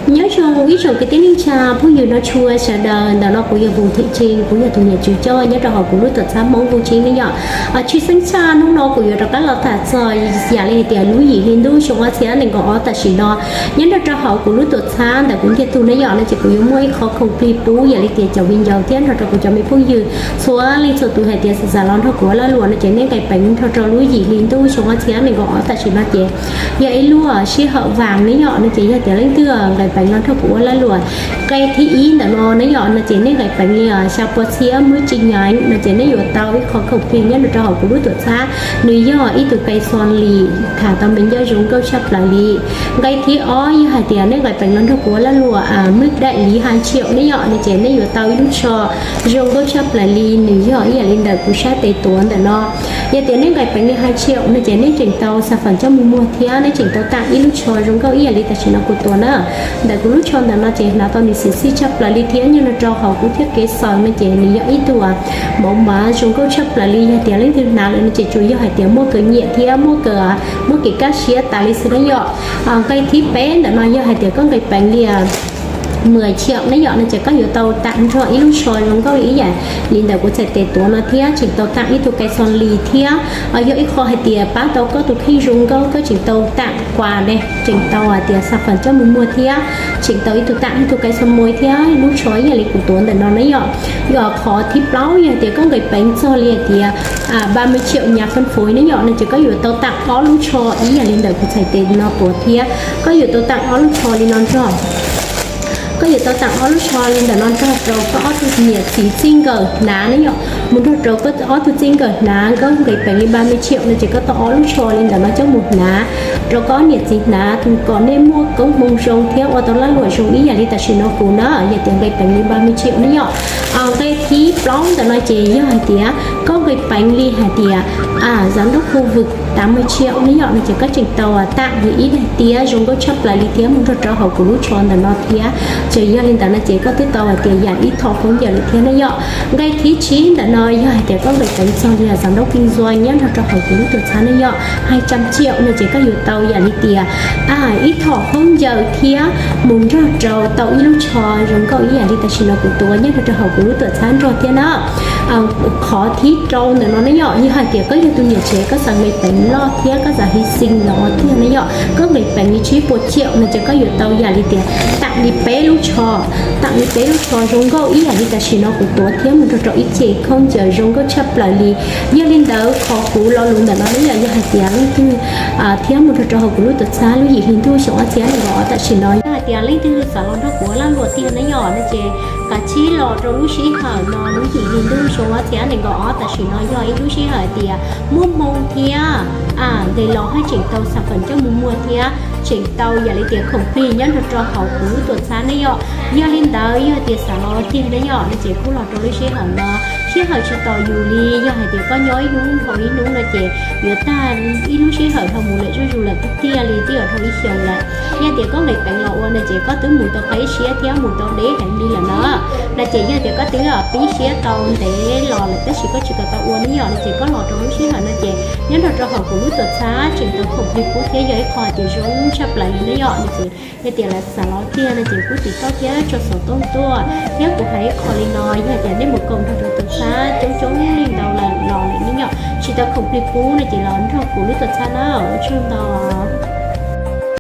Nyob zoo ib tsoom kwv tij neej tsa phooj ywg nrog tshua sawv daws, ntawm no kuv yog Vus Thim Tsing, kuv yog tus niam tswv coj nyob rau hauv kuv lub tuam txhab Hmoob Vus Tsing ne yom. Tshwj xeeb tshaj hnub no kuv yuav rov qab los tham txog yam li hais tias lub yim hli ntuj xyoo ob txhiab nees nkaum ob tam sim no, nyob nrog rau hauv kuv lub tuam txhab ntawm kuv ntiag tug ne yom, no ces kuv yuav muaj ib qho khoom plig pub yam li tias cov viv ncaus thiab nrog rau kuv cov me phooj ywg txhua leej txhua tus hais tias xav los nrog kuv ua lag luam no ces nej nqis peev nrog rau lub yim hli ntuj xyoo ob txhiab nees nkaum ob tam sim no ces yog ib lub sij hawm vas ne yom, no ces yog tias leej twg nqis peev los nrog kuv ua lag luam nqe thib ib ntawm no ne yom, no ces nej nqis peev li xya pua txhiab muaj tsis nyav no ces nej yuav tau ib qho khoom plig nyob rau hauv kuv lub tuam txhab, nws yog ib tug kais xos lis tham tau me ncauj zoo nkauj tshaj plaws li. Nqe thib ob yog hais tias nej nqis peev los nrog kuv ua lag luam muaj daim liv ha tshiaum ne yom, no ces nej yuav tau ib lub tsho zoo nkauj tshaj plaws li, nws yog ib yam li ntawm kuv sab tes tuav ntawm no. Yog tias nej nqis peev li ha tshiaum no ces nej tseem tau xas fam coj mus muag thiab nej tseem tau tag ib lub tsho zoo nkauj ib yam li tam sim no kuv tuav na. Ntawm kuv lub tsho ntawm no ces hnav tau nws xim xij tshaj plaws li thiab nyob rau hauv kuv thiab kev xaws no ces nws yog ib tug mauv mav zoo nkauj tshaj plaws li. Yog tias leej twg hnav lawm no ces tsuas yog hais tias muaj kev nyiam thiab muaj kev, muaj kev kaj siab tas li xwb na yom. Nqe thib peb ntawm no yog hais tias koj nqis peev li muaj tshiaum ne yom, no ces koj yuav tau tag nrho ib lub tsho zoo nkauj li ib yam li ntawm kuv txhais tes tuav no thiab tseem tau tag ib tug kais xos lis thiab yog ib qho hais tias pab tau koj tus kheej zoo nkauj, koj tseem tau tag quas de, tseem tau hais tias xas fam coj mus muag thiab tseem tau ib tug tag ib tug kais xos muag thiab lub tsho ib yam li kuv tuav ntawm no ne yom. Yog qhov thib plaub yog hais tias koj nqis peev txog li hais tias ba me tshiaum nyav fab fuv ne yom, no ces koj yuav tau tag ob lub tsho ib yam li ntawm kuv txhais tes no tuav thiab koj yuav tau tag ob lub tsho li no nrog koj yuav tau tag ob lub tsho li ntawm no nrog rau koj ob tug niam txiv txij nkawm hnav ne yom, mus nrog rau koj ob tug txij nkawm hnav. Koj nqis peev li ba me tshiaum no ces koj tau ob lub tsho li ntawm no coj mus hnav rau koj ob niam txiv hnav kom nej muaj koob hmoov zoo thiab ua tau lag luam zoo ib yam li tam sim no kuv na. Yog tias nqis peev li ba me tshiaum ne yom. Nqe thib plaub ntawm no ces yog hais tias koj nqis peev li hais tias zav ntaub khu vwm tav me tshiaum ne yom, no ces koj tseem tau tag li ib daim tiab zoo nkauj tshaj plaws li thiab mus nrog rau hauv kuv lub tsho ntawm no thiab. Ces yog li ntawd no ces koj twb tau hais tias yam ib thom khaub ncaws lawm thiab ne yom. Nqe thib tsib ntawm no yog hais tias koj nqis peev txog li zav ntaub kis ntxua nyob nrog rau hauv kuv lub tuam txhab ne yom, hais tsam tsiaum no ces koj yuav tau yam li tias ib thom khaub ncaws thiab mus nrog rau tau ib lub tsho zoo nkauj ib yam li tam sim no kuv tuav nyob nrog rau hauv kuv lub tuam txhab nrog thiab na. Qhov thib rau ntawm no ne yom, yog hais tias koj yog tus niam tsev koj xav nqis peev loj thiab koj xav hi xi los ua tiag ne yom, koj nqis peev li tsib puas tsiaum no ces koj yuav tau yam li tias tag li peb lub tsho, tag li peb lub tsho zoo nkauj ib yam li tam sim no kuv tuav thiab mus nrog rau ib ce khaub ncaws zoo nkauj tshaj plaws li. Yog li ntawd qhov kuv lo lus ntawm no ne yom, yog hais tias leej twg thiab mus nrog rau hauv kuv lub tuam txhab lub yim hli ntuj xyoo ob txhiab nees nkaum ob tam sim no yog hais tias leej twg xav los nrog kuv ua lag luam tiag ne yom, no ces kav tsij los rau lub sij hawm no lub yim hli ntuj xyoo ob txhiab nees nkaum ob tam sim no yog ib lub sij hawm tias muaj hmoo thiab ntes los haj tseem tau xas fam coj mus muag thiab tseem tau yam li tias khoom plig nyob nrog rau hauv kuv lub tuam txhab ne yom. Yog li ntawd yog tias xav los tiag ne yom, no ces kuj los rau lub sij hawm no, sij hawm tsis tos yus li. Yog hais tias koj nyob ib hnub dhau ib hnub no ces yuav tag ib lub sij hawm dhau mus lawm zuj zus lawm tiag tiag li twb yuav dhau ib xyoos lawm. Yog tias koj nqis peev los ua no ces koj twb mus tau qib siab thiab mus tau deb heev li lawm na. No ces yog tias koj twb pib siab tau ntev los lawm tab sis koj tsis kam tau ua ne yom, no ces koj los rau lub sij hawm no ces nyob nrog rau hauv kuv lub tuam txhab tseem tau khoom plig pub thiab yog ib qho hais tias zoo tshaj plaws li ne yom. No ces yog tias lawv xav los tiag no ces kuj tim toj thiab tso xov tooj tuaj thiab kuv hais ib qho li no, yog tias nej mus koom nrog rau tuam txhab coob coob leej ntau lawm los lawm ne yom, tsis tau khoom plig pub no ces los nrog kuv lub tuam txhab na, ua tsaug ntau.